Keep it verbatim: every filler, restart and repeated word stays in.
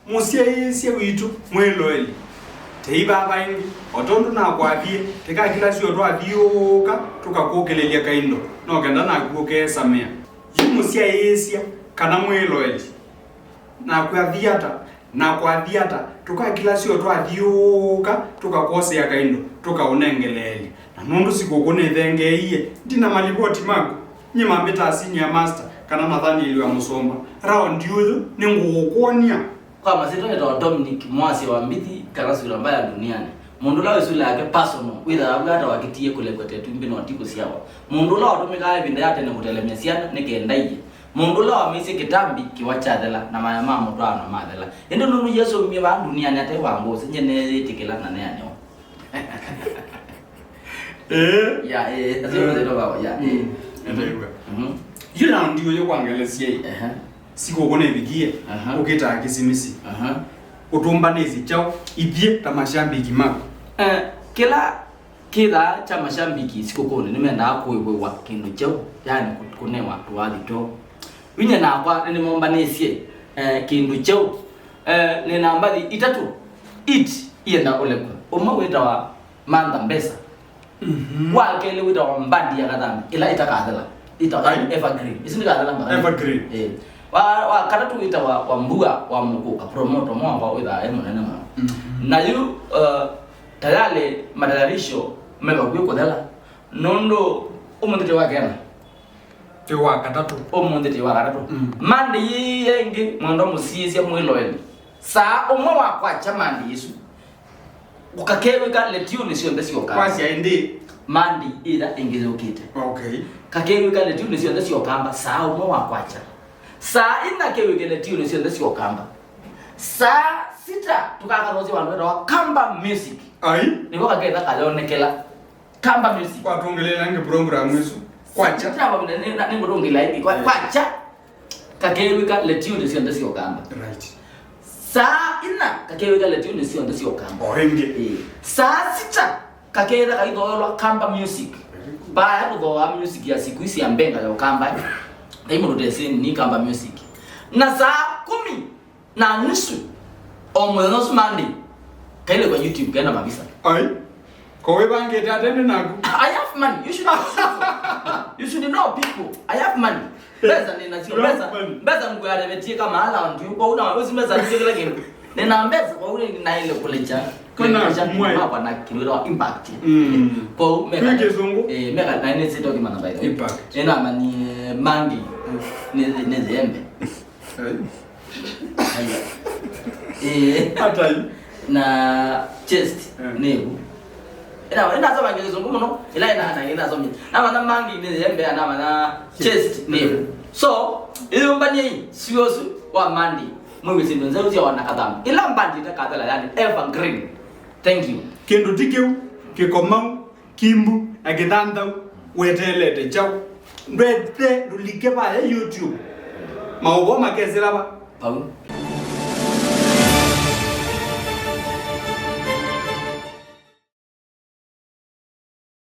Mũsyaĩĩsya witũ mwĩloeli, tei vava ĩngĩ, o tondũ nakwathie, tĩkakĩla syo twathiũũka tũkakũkĩlĩlya kaindo, no kenda naku ũkeesamĩa. Yu mũsyaĩĩsya kana mwĩloeli, nakwathi ata? Nakwathi ata? Tũkakĩla syo twathiũũka tũkakwosea kaindo, tũkaũnengeleelya. Na nũndũ sikũkũ nĩthengeeie, ndi na malivoti maku. Nyie mambĩtaa senior master kana Nathanieli wa Mũsũmba. Raundi ũyũ nĩngũũkwony'a. Kwa masyĩtwa nĩtawa Dominic, mwasya wa mbithi, kana sura mbaya duniani. Mũndũ ũla wĩ sura yake personal, wĩthaa vu ata wakĩtie kũlekwete ĩtumbĩ no ti kũsyawa. Mũndũ ũla watũmĩkaa ĩvinda ya tene kũtelemya syana nĩ kenda iye. Mũndũ ũla wamĩisye kĩtambi kĩwa kyathela, na maya ma mũtwaano mathela. Ĩndĩ nũndũ Yesũ aumie vaa duniani ate wa ngũsĩ, nyie nĩyĩtĩkĩla na neanĩwa. Eh? Ya, eh, acio Eh. ndio baba, ya, eh. Mm. Ndio. Mhm. Yu raundi ũyũ kwa ngelesya ĩ. Ehe. Sikũkũ nĩvikie, Aha. ũkĩtaa kĩsimisi. Aha. Ũtũmbanĩsye kyaũ ithyĩ ta mashambiki maku? Eh, kĩla kĩthaa kya mashambiki sikũkũnĩ nĩmendaa kũĩvĩwa kĩndũ kyeũ, yani kũ-, kũnewa tũwathi tweũ. Yu nyie nakwa nĩnĩmombanĩsye, eh, kĩndũ kyeũ. Eh, nĩna mbathi itatũ, it, ienda ũlekw'a. Ũmwe wĩtawa Mantha Mbesa. Mhm. Wa kelĩ wĩtawa Mbandi ya Kathambi, ĩla ĩtakathela. Ĩtawa Ai. Evergreen. Ĩsu ndĩkathela mbaka. Evergreen. Eh. Wa, wa katatũ wĩtawa wa Mbua wa Mũkũka, promoter mwamba wĩthaa e mũnene mũno. Mhm. Na yu, uh, tayari matayarisho me vakuvĩ kũthela. Nũndũ ũmũnthĩ tĩ wa kena. Tĩ wa katatũ. Ũmũnthĩ tĩ wa katatũ. Mm. Monday yĩĩ ĩngĩ, mwendwa mũsiĩĩsya mwĩloeli. Saa ũmwe wa kwakya Monday ĩsu. Ũkakewĩka letiũnĩ syonthe sya Ũkamba. Kwasya ĩndĩ. Monday ĩla ĩngĩ yũkĩte. Okay. Kakewĩka letiũnĩ syonthe sya Ũkamba saa ũmwe wa kwakya. Saa ina kewĩke letiũnĩ syonthe sya Ũkamba. Saa sita tũkakathoosya vandũ vetawa Kamba Music. Ai. Nĩvo kaketha kayonekela. Kamba Music. Kwatũngĩlĩĩla ngĩ program ĩsu. Kwakya. Sita mavinda nĩ, na, nĩngũtũngĩla ĩngĩ. Kwa, Eh. kwakya. Kakewĩka letiũnĩ syonthe sya Ũkamba. Right. Saa ina kakewĩka letiũnĩ syonthe sya Ũkamba. O ĩngĩ. Ĩĩ. Saa sita kaketha kaithoelwa Kamba Music. Very good. Vaya tũthooaa music ya siku ici ya mbenga ya Ũkamba. Kai mũndũ teseni ni Kamba Music. Na saa kũmi na nusu o mũthenya ũsu Monday, kaile kwa YouTube kena mavisa. Ai. Ko wĩvangĩte atene naku. I have money. You should know. You should know people. I have money. Mbesa nĩ nasyo. You have Mbesa, money. Mbesa nikuyarevetie kama ala ndio. Kwa una usi mbesa ndio kila kitu. Nina mbesa kwa ule ninaile kulecha. Kana kulecha mwai. Kwa na kilo impact. Mm. Kwa mega. Kwa kizungu? Eh, mega na ni sito kimana by the way. Impact. Ina mani, eh, mangi. Mm. Ni ni zembe. Ai. Eh. Atai. Na chest Eh. nĩvu. Ĩna, ĩnasoma kĩsũngũ mũno, ĩla ĩna, ĩna, ĩnasomie. Namanya mangi nĩ yembe, namanya chest nĩvu. So, ĩyũmbanyei sio ũsu wa Monday. Mwĩw'e syĩndũ nzeu sya wana Kathambi. Ĩla mbandi ĩtakathela, yani evergreen. Thank you. Kĩndũ ti kĩu, kĩkomau, Kimbu na Kĩthanthau weteelete kyaũ? Ndwethe ndũlike vaya YouTube. Maũvoo makesĩla va? Vau.